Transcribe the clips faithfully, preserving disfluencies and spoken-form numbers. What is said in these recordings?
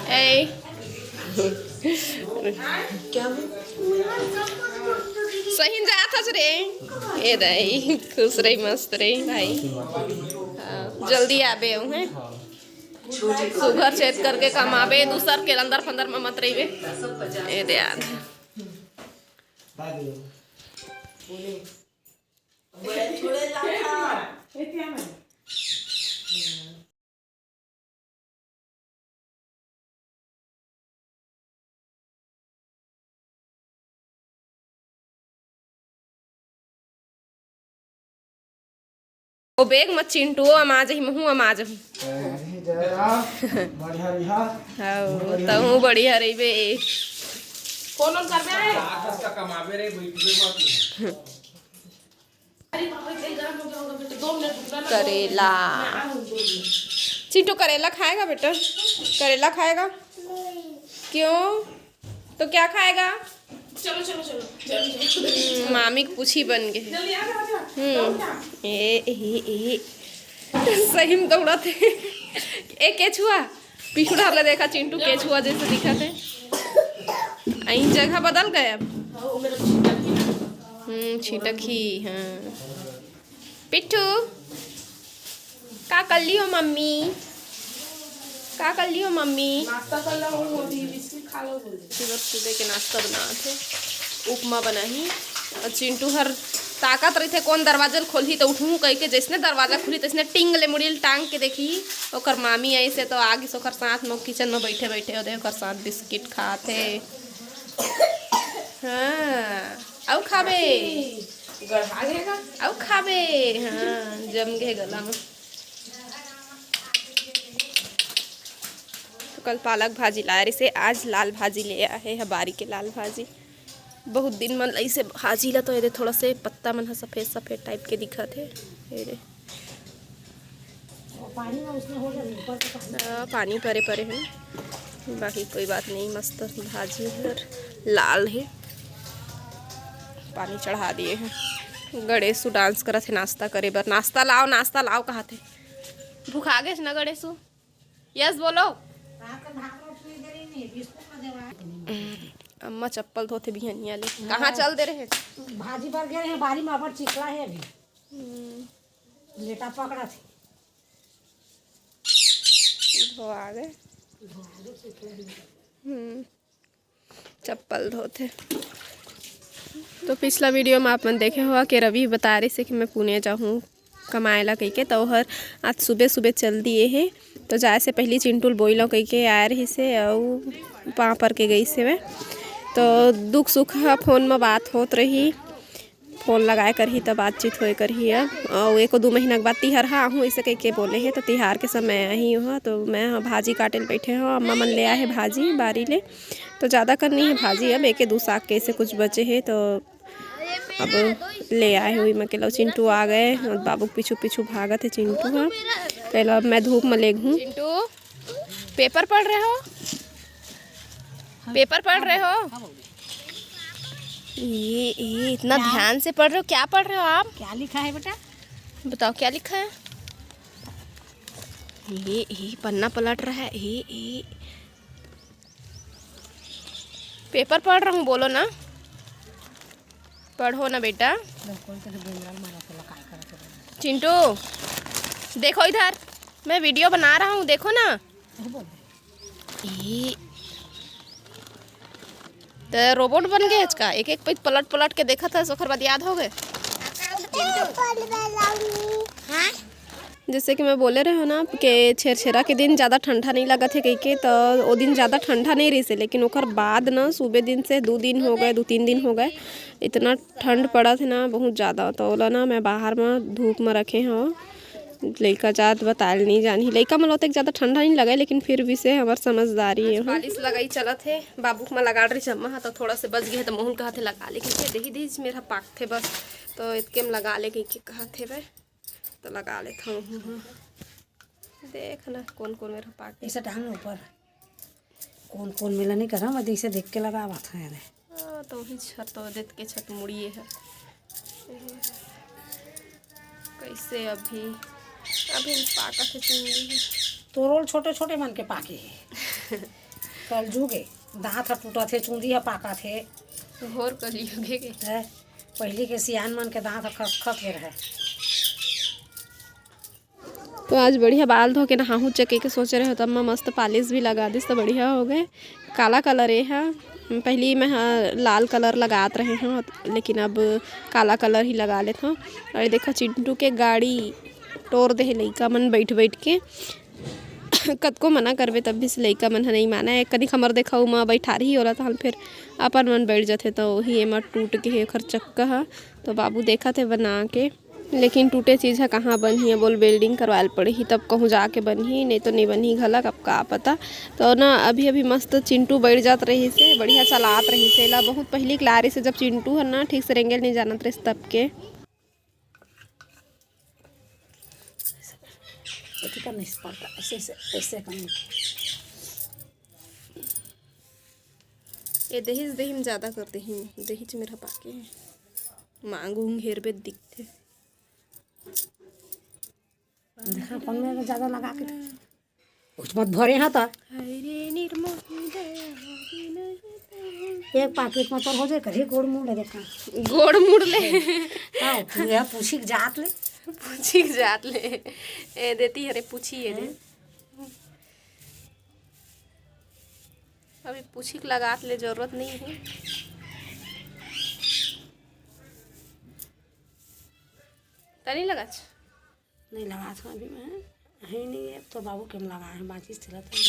ए। क्या हुआ? सही जात हस रे। ए दाई, खुश रही, मस्त रही भाई। हाँ, जल्दी आबे, हैं? सुघर चेत करके कमाबे, दूसर के अंदर फंदर में मत रहिबे। ए दे याद। ओ बेग मत चिंटू, अमा जही, महू अमा जहूँ। अरे जय राम, बढ़िया रहिहा। हौ, तहूँ बढ़िया रहिबे। फोन ऑन करबे रे। आकाश का कमाबे रे, बैठबे मत। करेला। चिंटू करेला खाएगा बेटा? करेला खाएगा? क्यों? तो क्या खाएगा? चलो, चलो, चलो, जल्दी, जल्दी। हम्म, मामी के पूछी बन गए। जल्दी आ जा, आ जा। हम्म। ए, ए, ए। सही में दौड़त हे। ए, केछुआ। पिछू डहर ले देखा, चिंटू केछुआ जैसे दिखत हे। अहीं जगह बदल गए अब। हम्म, छिटक ही, हाँ। पिट्ठू, का कर लियो मम्मी? का कर लियो मम्मी? नाश्ता कर लो, वो अभी बिस्किट खा लो, बोल दे। सुबह, सुबह के नाश्ता बनात हे, उपमा बनाही। और चिंटू हर ताकत रहिथे, कौन दरवाजा ल खोलही त उठहूँ कहिके, जैसने दरवाजा खुली तैसने टिंग ले मुड़ी ल टांग के देखही। ओकर मामी आइसे तो आगिस ओकर साथ में, किचन में बैठे बैठे ओदे ओकर साथ बिस्किट खात हे। हाँ, अउ खाबे। गढ़ा घेगा। अउ खाबे, हाँ, जम गे गला में। तो कल पालक भाजी लाए रहिसे, आज लाल भाजी ले आए हे, बारी के लाल भाजी। बहुत दिन मन लइसे भाजी ला, तो एदे थोड़ा से पत्ता मन ह सफेद सफेद टाइप के दिखत हे। एदे। पानी में उसमें हो जाए, ऊपर से पानी। हाँ, पानी परे परे हे, बाकी कोई बात नहीं। मस्त भाजी हर लाल हे, पानी चढ़ा दिए हे। गणेशु डांस करत हे नाश्ता करे बर। नाश्ता लाओ, नाश्ता लाओ कहत हे। भुखा गेस ना गणेशु? यस बोलो। अम्मा चप्पल धोथे बिहनिया ले। कहाँ चल दे रहे? भाजी बर गे रहे, बारी में अब्बड़ चिखला हे अभी। हम्म। लेटा पकड़ा थे। धोआ गे। हम्म, चप्पल धोथे। तो पिछला वीडियो में आप मन देखे हो कि रवि बता रहिसे कि मैं पुणे जाहूँ कमाए ला कहिके, तो ओहर आज सुबह सुबह चल दिए हे। तो जाए से पहली चिंटू ल बोई लो कहिके आए रहिसे, अउ पाँव पर के गइसे वे। तो दुख सुख ह फोन में बात होत रही। फोन लगाए करही त बातचीत होए करही। अब अउ एको दू महीना के बाद तिहार हा आहूँ, अइसे कहिके बोले हे, त तिहार के समय आही ओहा। तो मैं ह भाजी काटे ल बैठे हव, अम्मा मन ले आए हे भाजी बारी ले, तो ज़्यादा कर नहीं हे भाजी, अब एके दू साग के अइसे कुछ बचे हे, तो अब ले आए हे। ओही म के लो चिंटू आ गए, और बाबू के पीछू पीछू भागत हे चिंटू ह। पहले अब मैं धूप म लेगहूँ। चिंटू, पेपर पढ़ रहे हो? पेपर पढ़ रहे हो? ये, ये इतना क्या? ध्यान से पढ़ रहे हो, क्या पढ़ रहे हो आप? क्या लिखा है बेटा? बताओ क्या लिखा है। ये, ये पन्ना पलट रहा है। ये, ये पेपर पढ़ रहा हूँ, बोलो ना। पढ़ो ना बेटा। चिंटू, देखो इधर, मैं वीडियो बना रहा हूँ, देखो ना। ई त रोबोट बन गए का? एक एक पइत पलट पलट के देखत हस, ओकर बाद याद हो गए। जैसे कि मैं बोले रहे हो ना कि छेरछेरा के दिन ज़्यादा ठंडा नहीं लगत हे कहिके, तो वो दिन ज़्यादा ठंडा नहीं रहिसे, लेकिन ओकर बाद ना सुबह दिन से दो दिन हो गए, दो तीन दिन हो गए, इतना ठंड पड़त हे ना बहुत ज़्यादा। तो ओला ना मैं बाहर में धूप में रखे हव। लइका जात बतायल नहीं जानही। लइका मन ल ओतेक ज़्यादा ठंडा नहीं लगे, लेकिन फिर भी से हमर समझदारी हे। पालिश लगाई चलत हे, बाबू के म लगा डरी जम्मा ह, तो थोड़ा से बच गए हे, तो मोहन कहत हे लगा ले कहिके, देही दीज मेरा पाकथे बस, तो इतके में लगा ले कहिके कहत हे बे, तो लगा लेत हूँ। देख ना कौन कौन मेरा पाके। इसे टांग ऊपर। कौन कौन मेला नहीं करा, मैं जैसे देख के लगावत हूँ। हाँ, तो वही छत, वो देख के छत मुड़िए है। कैसे अभी, अभी पाकत है चुंदी। तोरोल छोटे छोटे मन के पाके है। कलजुग ए, दांत ह टूटत हे, चूंदी ह पाकत हे। घोर कलयुग हे के। हैं? पहिली के सियान मन के दांत ह खस खस के रहय। तो आज बढ़िया बाल धो के नहाहूं चके के सोचे रहे, तब मैं मस्त पालिश भी लगा दिस, तो बढ़िया हो गए। काला कलर ए ह, पहली मैं ह लाल कलर लगात रहे हूँ, लेकिन अब काला कलर ही लगा लेत हूँ। और ये देखो, चिंटू के गाड़ी टोर दे हे लइका मन बैठ बैठ के। कतको मना करबे, तब भी से लइका मन ह नहीं माना। एक कदी हमर देखा उमा बैठा रही ओला, तहन फिर अपन मन बैठ जाथे, तो वही एमा टूट के हे ओखर चक्का ह। तो बाबू देखत हे बना के, लेकिन टूटे चीज ह कहाँ बनही, बोल welding करवाए ल पड़ही, तब कहूँ जाके बनही, नहीं तो नहीं बनही घलक, अब का पता। तो ना, अभी अभी मस्त चिंटू बैठ जात रहिस हे, बढ़िया चलात रहिस हे एला। बहुत पहिली के लारिस हे, जब चिंटू ह ना ठीक से रेंगे ल नहीं जानत रहिस तब के। एती कर नहीं पड़ता, ऐसे, ऐसे, ऐसे करना। ए दहिच, दही में ज्यादा कर देही, दहिच मेर ह पाके हे। मांग उंग हेरबे दिखथे। देखा, अपन में ज्यादा लगा के उस मत भरे हा त। हाय रे निर्मोही दया विनय। एक पाकिट में तोर हो जाए, कभी गोड़ मुड़ ले देखा। गोड़ मुड़ ले। हाँ, तू यह पूछी के जात ले। पूछी के जात ले। ए देती हरे पूछी ये दे। अभी पूछी के लगात ले जरूरत नहीं है। तनी लगाच। नहीं लगात हूँ अभी मैं। है नहीं है तो बाबू के हम लगाए हैं, बाकी चलत है।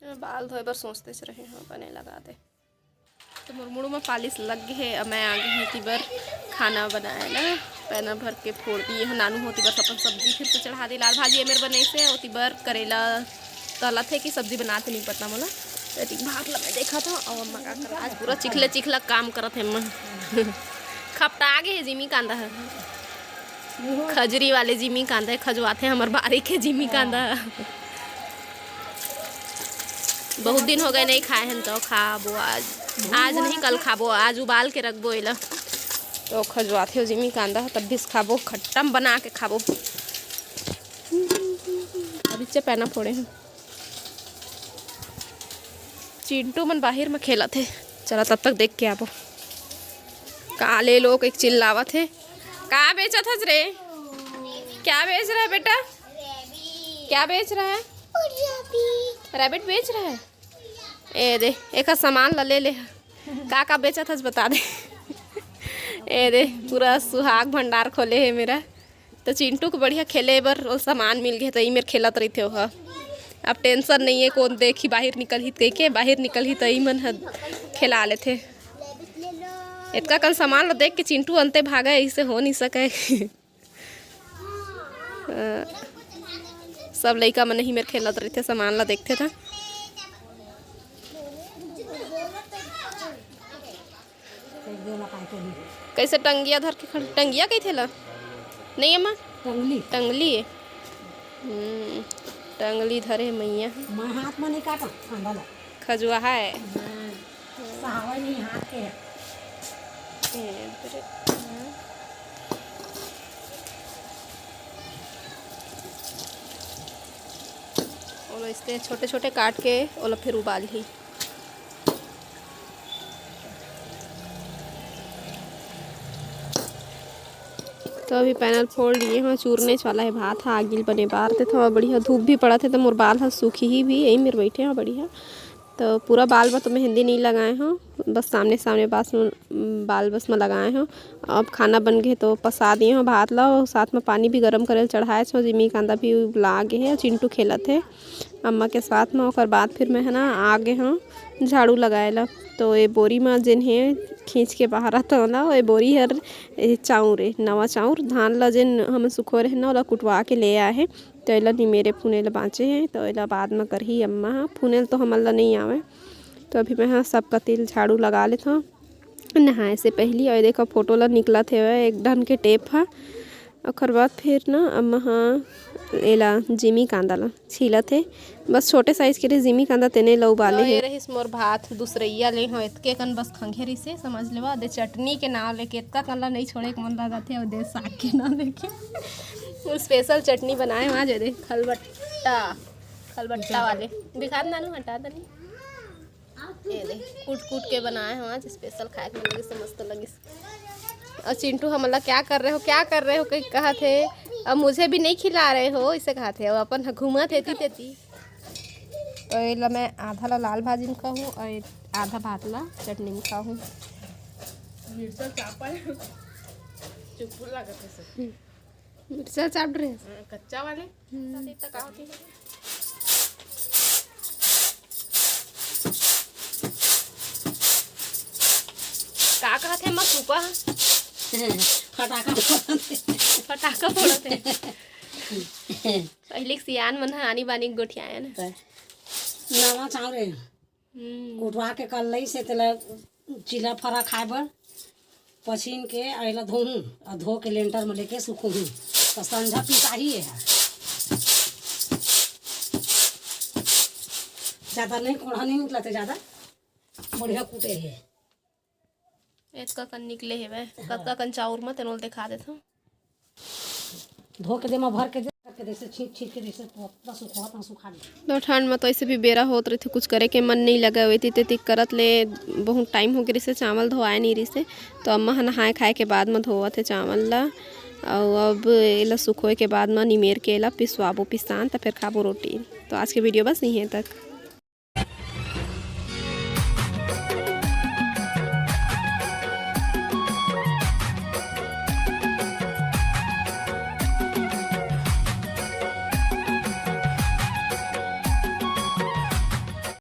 मैं बाल धोए बर सोचते से रहे हूँ, बने लगा दे। तो मोर मुड़ू में पालिश लग गे हे। अब मैं आ गे हूँ ओती बर खाना बनाए ला। पैना भर के फोड़ दिए हूँ। नानू होती बर अपन सब्जी फिर से चढ़ा दे। लाल भाजी ए मेर बनाइस हे, ओती बर करेला तलत हे कि सब्जी बनात नहीं पता मोला। तो एती भात ला मैं देखत हूँ। अब अम्मा का करत, आज पूरा चिखले चिखला काम करत हे अम्मा। खपटा गे हे जिमी कांदा ह। खजरी वाले जिमी कांदा हे, खजवाथे हमर बारी के जिमी कांदा ह। बहुत दिन हो गए नहीं खाए हन, तो खाबो आज। आज नहीं, कल खाबो, आज उबाल के रखबो एला। तो खजवाथे जिमी कांदा ह, तब भी खाबो, खट्टम बना के खाबो। अभी चे पैना फोड़े हैं। चिंटू मन बाहिर में खेलत हे, चला तब तक देख के आबो। का ले लोग एक चिल्लावत हे, का बेचत हस रे? क्या बेच रहा है बेटा? क्या बेच रहा है? रैबिट बेच रहा है। ए दे, एकर सामान ला ले ले। का का बेचत हस बता दे। ए दे, पूरा सुहाग भंडार खोले हे मेरा। तो चिंटू के बढ़िया खेले बर ओ सामान मिल गे, तो ई मेर खेलत रहिथे ओह। अब टेंशन नहीं है, कौन देखी बाहिर निकलही, तेके बाहिर निकलही तो ई मन ह खेला लेथे। एतका कन सामान ला देख के चिंटू अंते भागे, ऐसे हो नहीं सके। अ, सब लइका मन ही मेर खेलत रहिथे, सामान ला देखथे त। कैसे टंगिया धर के खड़-, टंगिया कहिथे ला? नहीं अम्मा? टंगली। टंगली है। हम्म, टंगली धरे मैया। मैं हाथ में नहीं काटा, ठंडा ला। खजुआ है। हाँ। सहावे नहीं हाथ के। ए, तेरे, हाँ। ओला इसने छोटे-छोटे काट के ओला फिर उबालही। तो अभी पैना ल फोड़ लिए हूँ, चूरनेच वाला है भात हा, आगी ल बने बार देथों। बढ़िया धूप भी पड़त है, तो मोर बाल हा सूखही भी, यही मेर बैठे हूँ बढ़िया। तो पूरा बाल में तो मेहंदी नहीं लगाए हूँ, बस सामने सामने बास में, बाल बस में लगाए हूँ। अब खाना बन गे तो पसा दिए हूँ भात ला, और साथ में पानी भी गरम करे ल चढ़ाए छो। जिमी कांदा भी उबला गे है, चिंटू खेलत है अम्मा के साथ में। ओकर बाद फिर मैं है ना आ गे हूँ झाड़ू लगाए ला। तो ये बोरी में जेन है खींच के बाहर आता ना, ये बोरी हर ये चाउर है, नवा चाउर, धान ला जेन हम सुखो रहे ना, ओला कुटवा के ले आए हैं। तो एला निमेरे फुने ल बाँचे हे, तो एला बाद म करही अम्मा ह। फुने ल तो हमन ल नइ आवय। तो अभी मैं ह सब कति ल झाड़ू लगा लेथव नहाए से पहिली। अउ ये देखो, फोटो ल निकलत हेवय एक डहन के टेप ह। ओखर बाद फिर न अम्मा ह एला जिमी कांदा ला छीलत हे, बस छोटे साइज के रहिस जिमी कांदा, तेने ला उबाले तो हे। ये रहिस मोर भात दूसरइया ले हो, एतके कन बस खंघे रहिसे, समझ लेवा। दे चटनी के नाव लेके एतका कन ला नहीं छोड़े के मन लागत हे, अउ दे साग के नाव लेके स्पेशल चटनी बनाए हो आज, दे खलबट्टा, खलबट्टा वाले दिखा दे नानू, हटा दे नहीं। ये दे, कूट कूट के बनाए हो आज, स्पेशल खाए के मन लगिस, मस्त लगिस। और चिंटू हमला क्या कर रहे हो, क्या कर रहे हो कहि कहत हे, अब मुझे भी नहीं खिला रहे हो, इसे कहत हे, अब अपन घूमत हे एती तेती। तो ये ला मैं आधा ला लाल भाजी में खाहूँ और ये आधा भात ला चटनी में खाहूँ। मिर्चा चापा है, चुप्पू लागत है सब। मिर्चा चाप रहे हैं। हाँ, कच्चा वाले। हम्म। का कहत हे, मसूपा? फटाका फोड़त हे। फटाका फोड़त हे। पहले के सियान मन ह आनी बानी गोठियाए न। त नवा चाउर हे। हम्म। कुटवा के कल लई से तेला चीला फरा खाए बर पछीन के एला धोहूँ, अउ धो के लेंटर में लेके सुखोहूँ, त संझा पिसाही ये ह। ज्यादा नहीं, कोढ़ा नहीं निकलत हे ज्यादा, बढ़िया कूटे हे। एतका कन निकले हेवय, हाँ। कतका कन चाउर म तेन ल देखा देथव। धो के दे म भर के दे, के जैसे छीट छीट के जैसे पतला सुखोत ना सुखा दे। तो ठंड म तो ऐसे भी बेरा होत रहिथे, कुछ करे के मन नहीं लगे, एती तेती करत ले बहुत टाइम हो गे रहिसे, चावल धोआए नहीं रहिसे। तो अम्मा ह नहाए खाए के बाद म धोवत हे चावल ला, अउ अब एला सुखोए के बाद म निमेर के एला पिसवाबो पिसान, त फिर खाबो रोटी। तो आज के वीडियो बस यहीं तक।